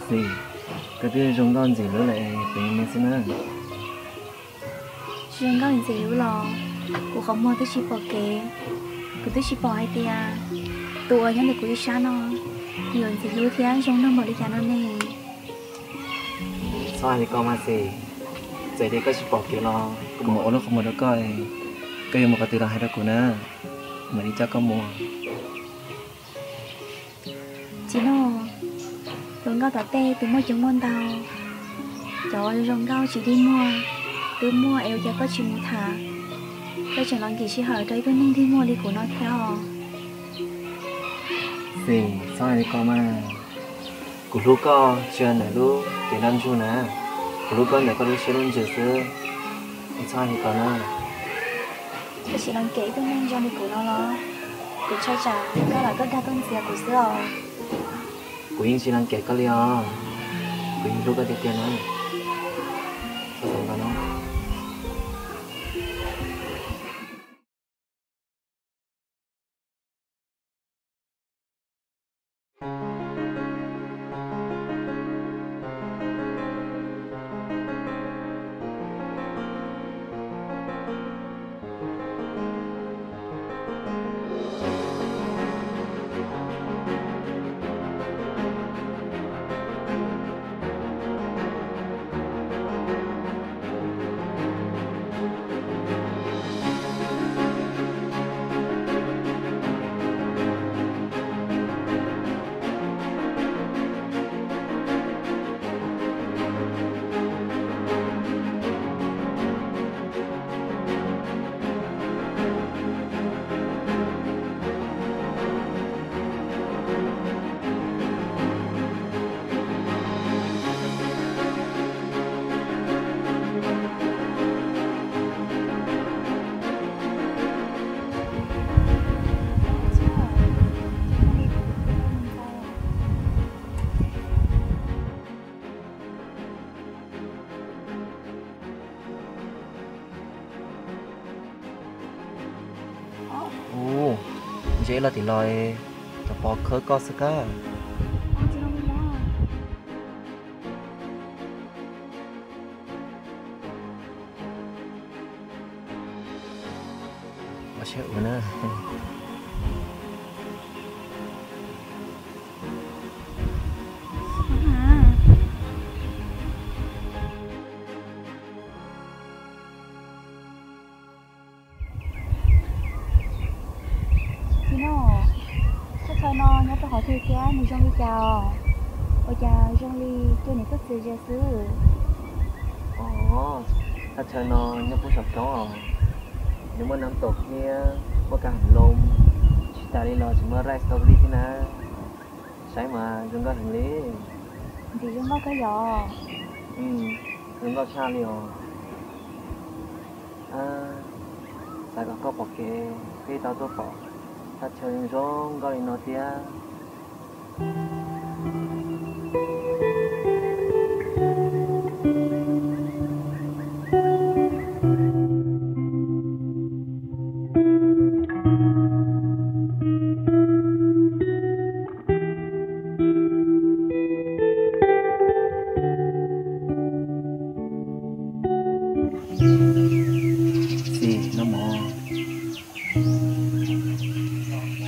Xis, koj twb zoo nkauj ntxim hlub lawm pem me xwb na. Tsis zoo nkauj ntxim hlub los, kuv qhov muag twb tsis pom kev, kuv twb tsis pom hais tias tus uas nyob ntawm kuv ib sab no yuav ntxim hlub thiab zoo nraug npaum li cas no ne. Txhob hais li ko mas Xis, txawm tias koj tsis pom kev los kuv mam ua lub qhov muag rau koj, koj yuav mus qhov twg los hais rau kuv na, kuv mam li coj koj mus. Txiv Nuj, hluas nkauj tom tej twb muaj coob muaj ntau, cov zoo nkauj tsis dig muag twb muaj es ua cas koj tsis mus tham, koj tseem los nkim sij hawm rau ib tug neeg dig muag li kuv no thiab os. Xis, txhob hais li ko mas, kuv hlub koj tsis yog ntawm lub cev nraj ntsug na, kuv hlub koj ntawm koj lub siab lub ntsws xwb, es txhob hais li ko na. Koj tsis los nkim ib tug neeg zoo li kuv no los, kuv ntshai tsam koj lam tuaj dag tuaj ntxias kuv xwb os. Kuv yeej tsis los nkim koj li os, kuv yeej hlub koj tiag tiag na. Txhob xav ntau na. Ub, ntshe los tim los cov pov khawb koj xwb kab. Ua siab ua na. Txiv Nuj, thaj chaw no nyob rau qhov twg thiab nws zoo li cas os? Ua cas zoo li cuag niam tuaj txias ze xwb? Os, thaj chaw no nyob puag saum roob os. Nws muaj nab tom thiab muaj kav heev loo, tsis tas li los tseem muaj raij strawberry thiab na. Saib mas zoo nkauj heev li. Ntxim zoo nkauj kawg yom? Zoo nkauj tshaj li os. Xav kom koj pom kev, peb tau tuaj pom thaj chaw zoo nkauj li no thiab. Xis, noj mov.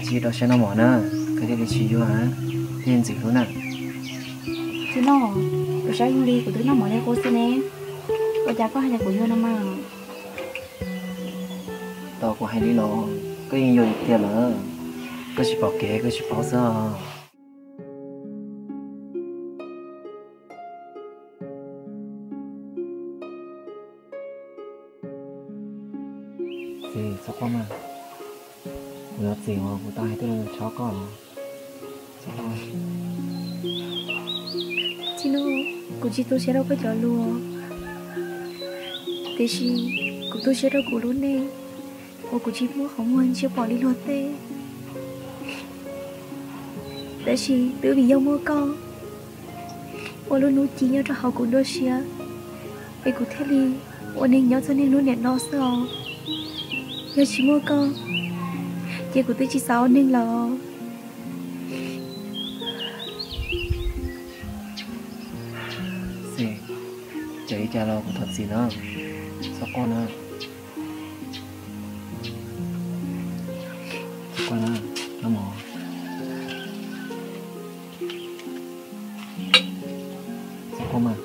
Tsis rau siab noj mov na, koj thiaj li tsis yuag, thiaj ntxim hlub na. Txiv Nuj, kuv saib zoo li kuv twb noj mov li qub xwb ne, ua cas koj hais tias kuv yuag no mas? Tau kuv hais li los koj yeej yuag tiag lawm, koj tsis pom kev koj tsis paub xwb os. Xis, txhob quaj mas, kuv yuav txim uas kuv tau hais tej lus txhaum koj. Txiv Nuj, kuv tsis tu siab rau koj cov lus, tiam sis kuv tu siab rau kuv lub neej uas kuv tsis muaj qhov muag ntsia pom li luag tej. Tab sis twb vim yog muaj koj ua lub hnub ci nyob rau hauv kuv nruab siab, es kuv thiaj li ua neeg nyob txog niaj hnub niam no xwb os. Yog tsis muaj koj, ces kuv twb tsis xav ua neeg lawm os. Cas los kuv thov txim na, txhob quaj na, txhob quaj na, noj mov, txhob quaj mas.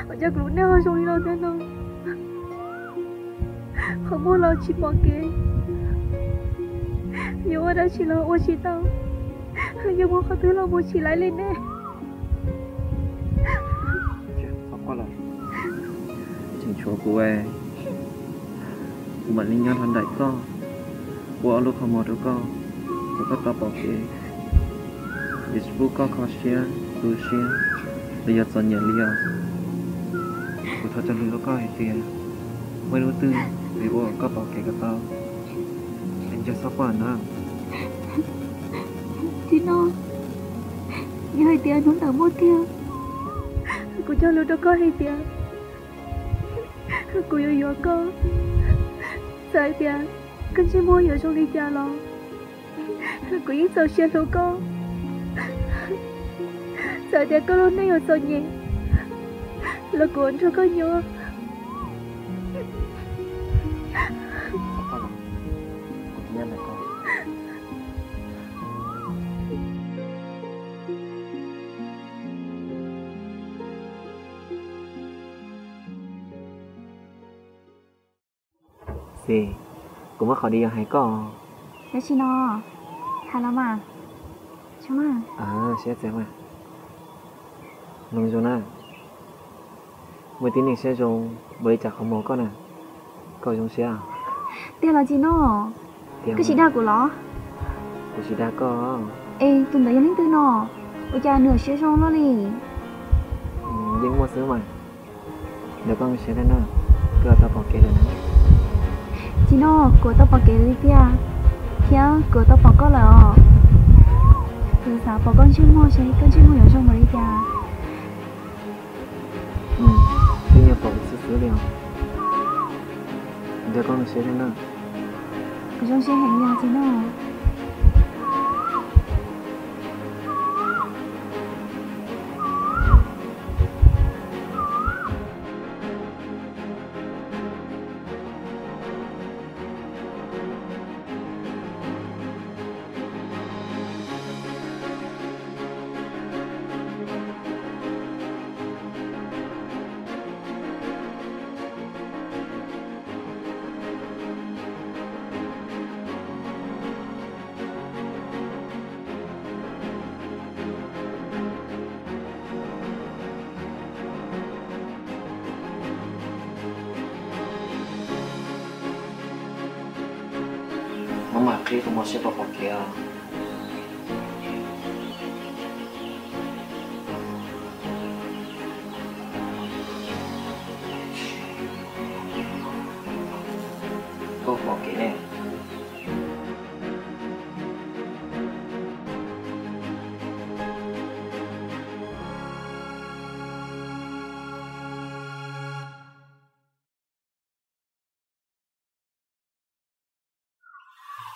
Ua cas kuv lub neej ho zoo li no thiab no? Qhov muag los tsis pom kev, yuav ua dab tsi los ua tsis tau, yuav mus qhov twg los mus tsis laib li ne. Tseem tshuav kuv, kuv mam li nyob rau nraim koj, ua ob lub qhov muag rau koj, kom koj tau pom kev. Yuav tsis pub koj kho siab tu siab los yog txom nyem li os. Kuv thov cog lus rau koj hais tias muaj ib hnub twg kuv yuav ua kom koj pom kev kom tau. Es nco txhob quaj na. Tsis no, yog hais tias hnub ntawd muaj tiag, kuv cog lus rau koj hais tias kuv yuav yuav koj. Txawm hais tias koj ntsej muag yuav zoo li cas los kuv yeej txaus siab hlub koj. Txawm hais tias koj lub neej yuav txom nyem los kuv yuav nrog koj nyob. Xis, kuv muaj qhov dis yuav hais koj. Dab tsi no? Hais los mas. Siab txias mas. Mloog zoo na, muaj tib neeg siab zoo npaum li cas qhov muag koj na, koj zoo siab. Tiag los Tsis Noj? Koj tsis dag kuv los? Kuv tsis dag koj. Es tus ntawd yog leej twg no? Ua cas nws siab zoo luaj li? Yeej muaj xwb mas. Nrog koj zoo siab thiab na, koj tau pom kev lawm na. Tsis Noj, kuv tau pom kev li tiag, thiab kuv tau pom koj lawm os. Kuv xav pom koj ntsej muag seb koj ntsej muag yuav zoo npaum li cas. Twb nyiam pom kuv xwb xwb li os. Nrog koj zoo siab thiab na. Kuv zoo siab heev li os Tsis Noj. Maj mam qhib qhov muag seb puas pom kev os. Koj pom kev ne?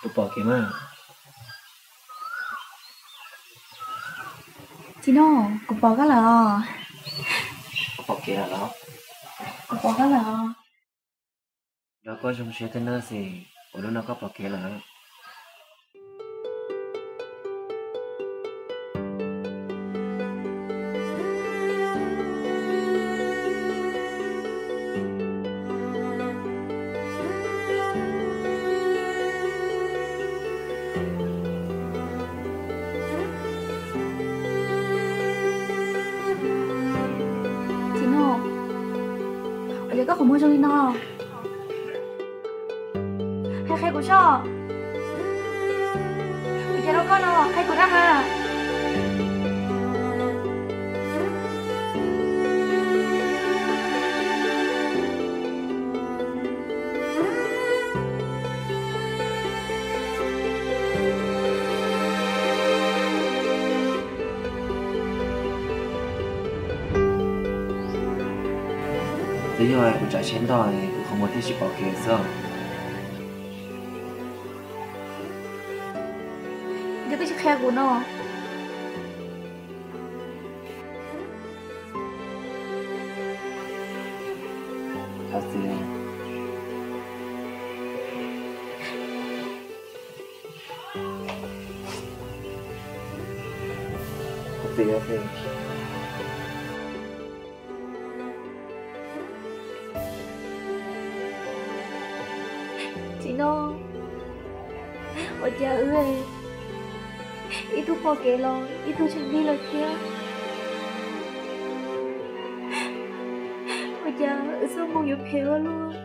Kuv pom kev mas. Tsis Noj, kuv pom koj lawm os. Koj pom kev lawm los? Kuv pom koj lawm os. Nrog koj zoo siab thiab na Xis, ua hnub no koj pom kev lawm. Tsis Noj, ua cas koj qhov muag zoo li no? Hais qhia kuv soj. Kuv cia rau koj no, qhia kuv dab ha. Twb yog kuv tsam siab ntog kuv qhov muag thiaj tsis pom kev xwb. Qhia kuv no. Thov txim. Thov txim, thov txim. Txiv Noj, ua cas wb ib tug pom kev los ib tug tseem lig lawm thiab? Ua cas wb txoj hmoo yuav phem ua luaj?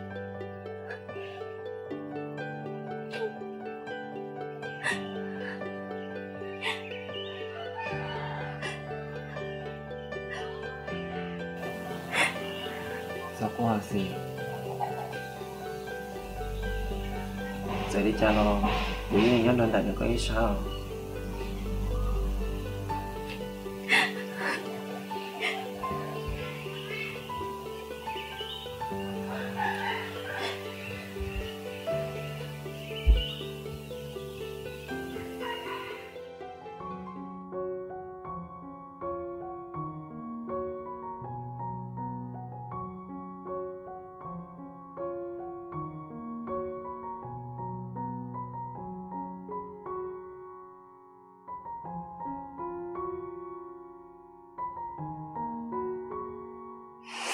Txhob quaj Xis. Txawm li cas los kuv yeej nyob nrog ntawm koj ib sab os.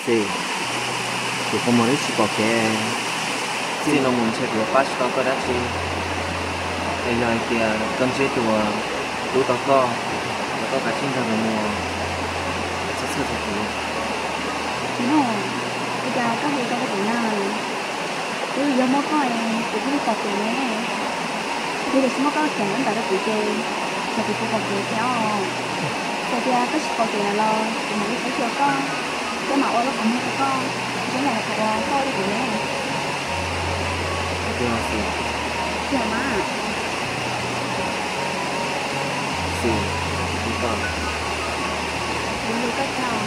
Xis, kuv qhov muag twb tsis pom kev, txij no mus ntshe kuv yuav pab tsis tau koj dab tsi. Es yog hais tias koj ntsib tus uas hlub tau koj, los koj kav tsij nrog nws mus, txhob txhawj txog kuv. Txiv Noj, ua cas koj hais li ko rau kuv na? Kuv yog muaj koj es kuv thiaj li pom kev ne. Yog tias tsis muaj koj cheem nyob ntawd rau kuv ces txawm kuv tsis pom kev thiab os. Txawm tias koj tsis pom kev lawm los kuv mam li qhia rau koj, koj mam ua lub qhov muag rau koj, zoo yam li qhov uas koj ua rau kuv ne. Tiag mas. Xis, kuv hlub koj thiab.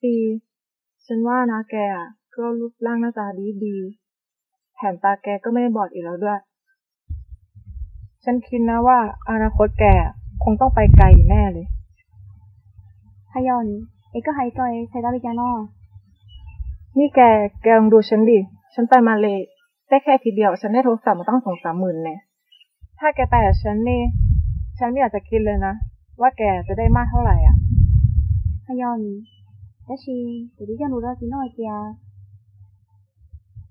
Xis,ฉันว่านะแกอะก็รูปร่างหน้าตาดีดี แถมตาแกก็ไม่ได้บอดอีกแล้วด้วย ฉันคิดนะว่าอนาคตแกคงต้องไปไกลอยู่แน่เลย Hais yog, es koj hais li ko txhais tau li cas no? นี่แก แกลองดูฉันดิ ฉันไปมาเลย์ได้แค่อาทิตย์เดียว ฉันได้โทรศัพท์มาตั้งสองสามหมื่นแน่ ถ้าแกไปกับฉันนี่ ฉันไม่อยากจะคิดเลยนะ ว่าแกจะได้มากเท่าไหร่อ่ะ Hais yog, tab sis kuv twb cog lus rau txiv Noj hais tias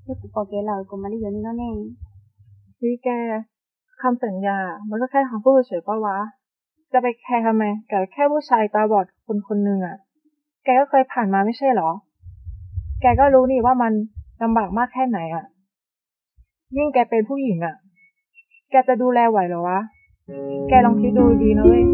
yog kuv pom kev lawm kuv mam li yuav nws no ne. นี่แก คำสัญญามันก็แค่คำพูดเฉยๆปะวะ จะไปแคร์ทำไมกับแค่ผู้ชายตาบอดคนคนหนึ่งอ่ะ แกก็เคยผ่านมาไม่ใช่เหรอ แกก็รู้นี่ว่ามันลำบากมากแค่ไหนอ่ะ ยิ่งแกเป็นผู้หญิงอ่ะ แกจะดูแลไหวเหรอวะ แกลองคิดดูดีๆนะเว้ย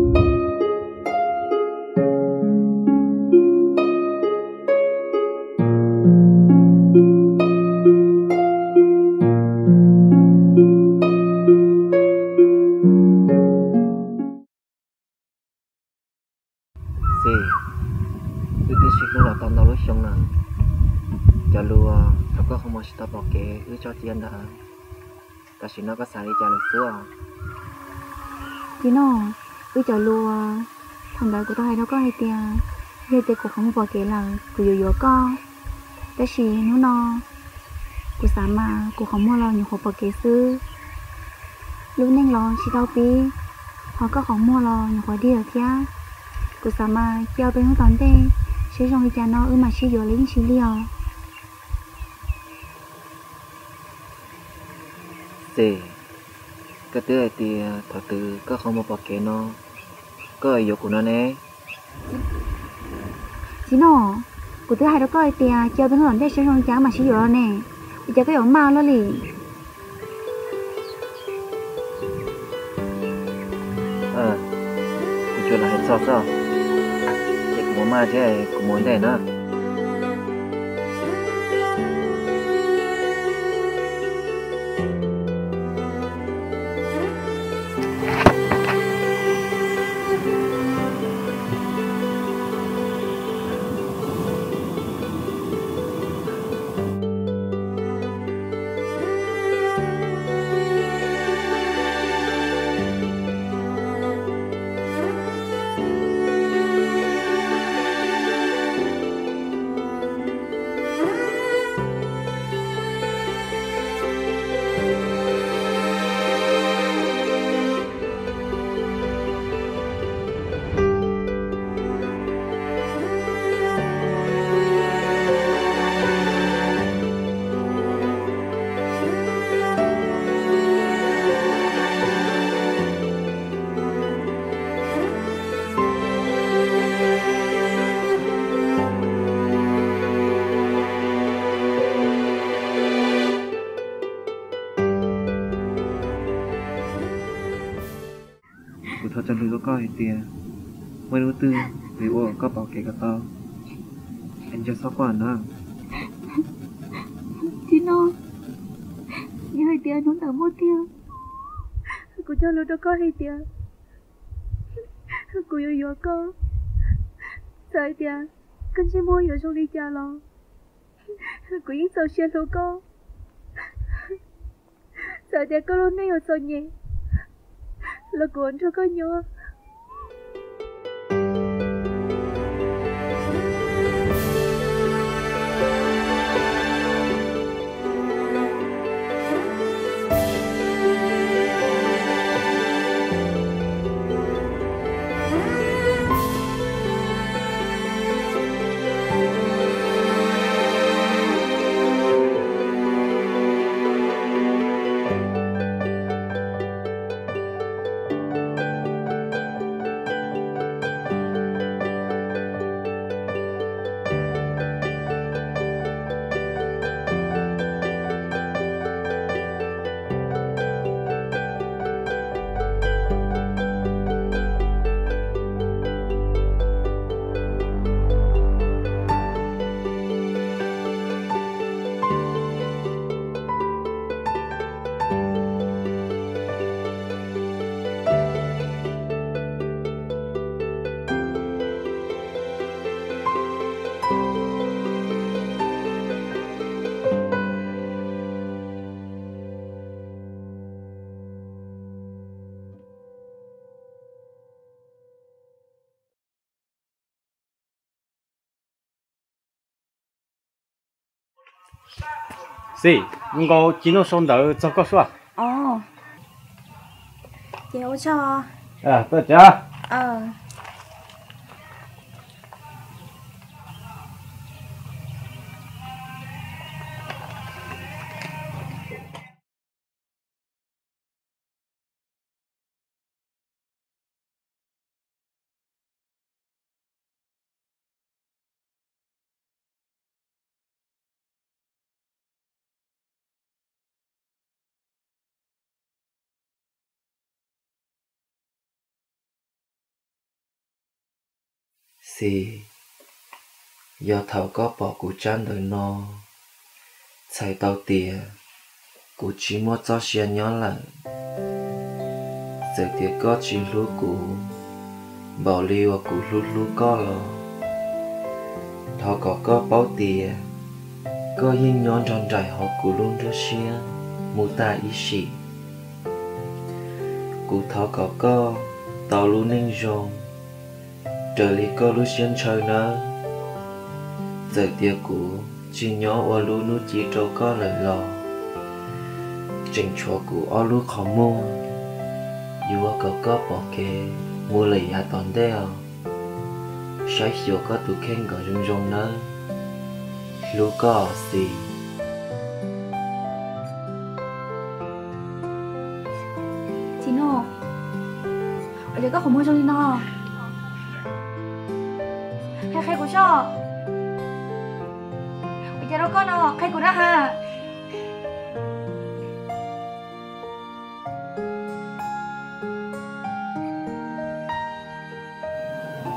Xis, wb twb sib hlub los tau ntau lub xyoo lawm, cov lus thaum koj qhov muag tsis tau pom kev wb tso cia ntawd, tam sim no koj xav li cas lawm xwb os? Txiv Noj, wb cov lus thaum ntawd kuv tau hais rau koj hais tias yog tias kuv qhov muag pom kev lawm kuv yuav yuav koj. Tab sis hnub no kuv xav mas kuv qhov muag los nyuam qhuav pom kev xwb. Lub neej los tsis tau pib, ho koj qhov muag los nyuam qhuav dig lawm thiab. Kuv xav mas cia peb hnub tom ntej, seb zoo li cas no wb mam sib yuav los yeej tsis lig os. Xis, koj twb hais tias thaum twg koj qhov muag pom kev no, koj yuav kuv no ne. Txiv Noj, kuv twb hais rau koj hais tias cia peb hnub tom ntej seb zoo li cas wb mam sib yuav los ne, ua cas koj yuav maj luaj li? Kuv tsuas los hais txog xwb, ces kuv mus maj thiab, kuv mus ua ntej na. Koj hais tias muaj ib hnub twg yuav ua koj pom kev kom tau, es nco txhob quaj na. Txiv Noj, yog hais tias hnub ntawd muaj tiag, kuv cog lus rau koj hais tias kuv yuav yuav koj. Txawm hais tias koj ntsej muag yuav zoo li cas los kuv yeej txaus siab hlub koj. Txawm tias koj lub neej yuav txom nyem los kuv yuav nrog koj nyob. Xis, nkaus Tsis Noj sau ntawv txog koj suab. Ces ua tsaug. Tuaj tsav. Xis, yog thaum koj pom kuv tsab ntawv no, txhais tau tias kuv tsis muaj txoj sia nyob lawm. Txawm tias koj tsis hlub kuv npaum li uas kuv hlub hlub koj los, thov kom koj paub tias koj yeej nyob nrog nraim hauv kuv lub nruab siab mus tag ib sim. Kuv thov kom koj tau lub neej zoo raws li koj lub siab ntshaw nawb. Txawm tias kuv tsis nyob ua lub hnub ci rau koj lawm los, tseem tshuav kuv ob lub qhov muag yuav kom koj pom kev mus lawm yav tom ntej os. Saib xyuas koj tus kheej kom zoo zoo nawb. Hlub koj os Xis. Txiv Noj, ua cas koj qhov muag zoo li no? Qhia qhia kuv soj. Ua cas rau koj no, qhia kuv na ha.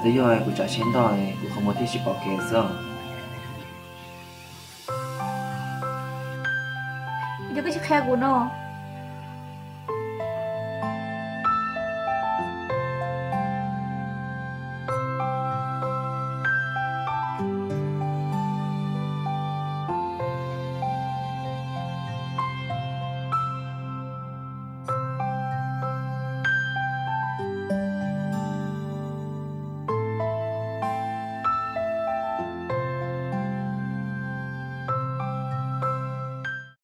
Twb yog kuv tsav tsheb ntog, kuv qhov muag thiaj tsis pom kev xwb. Ua cas koj tsis qhia kuv no?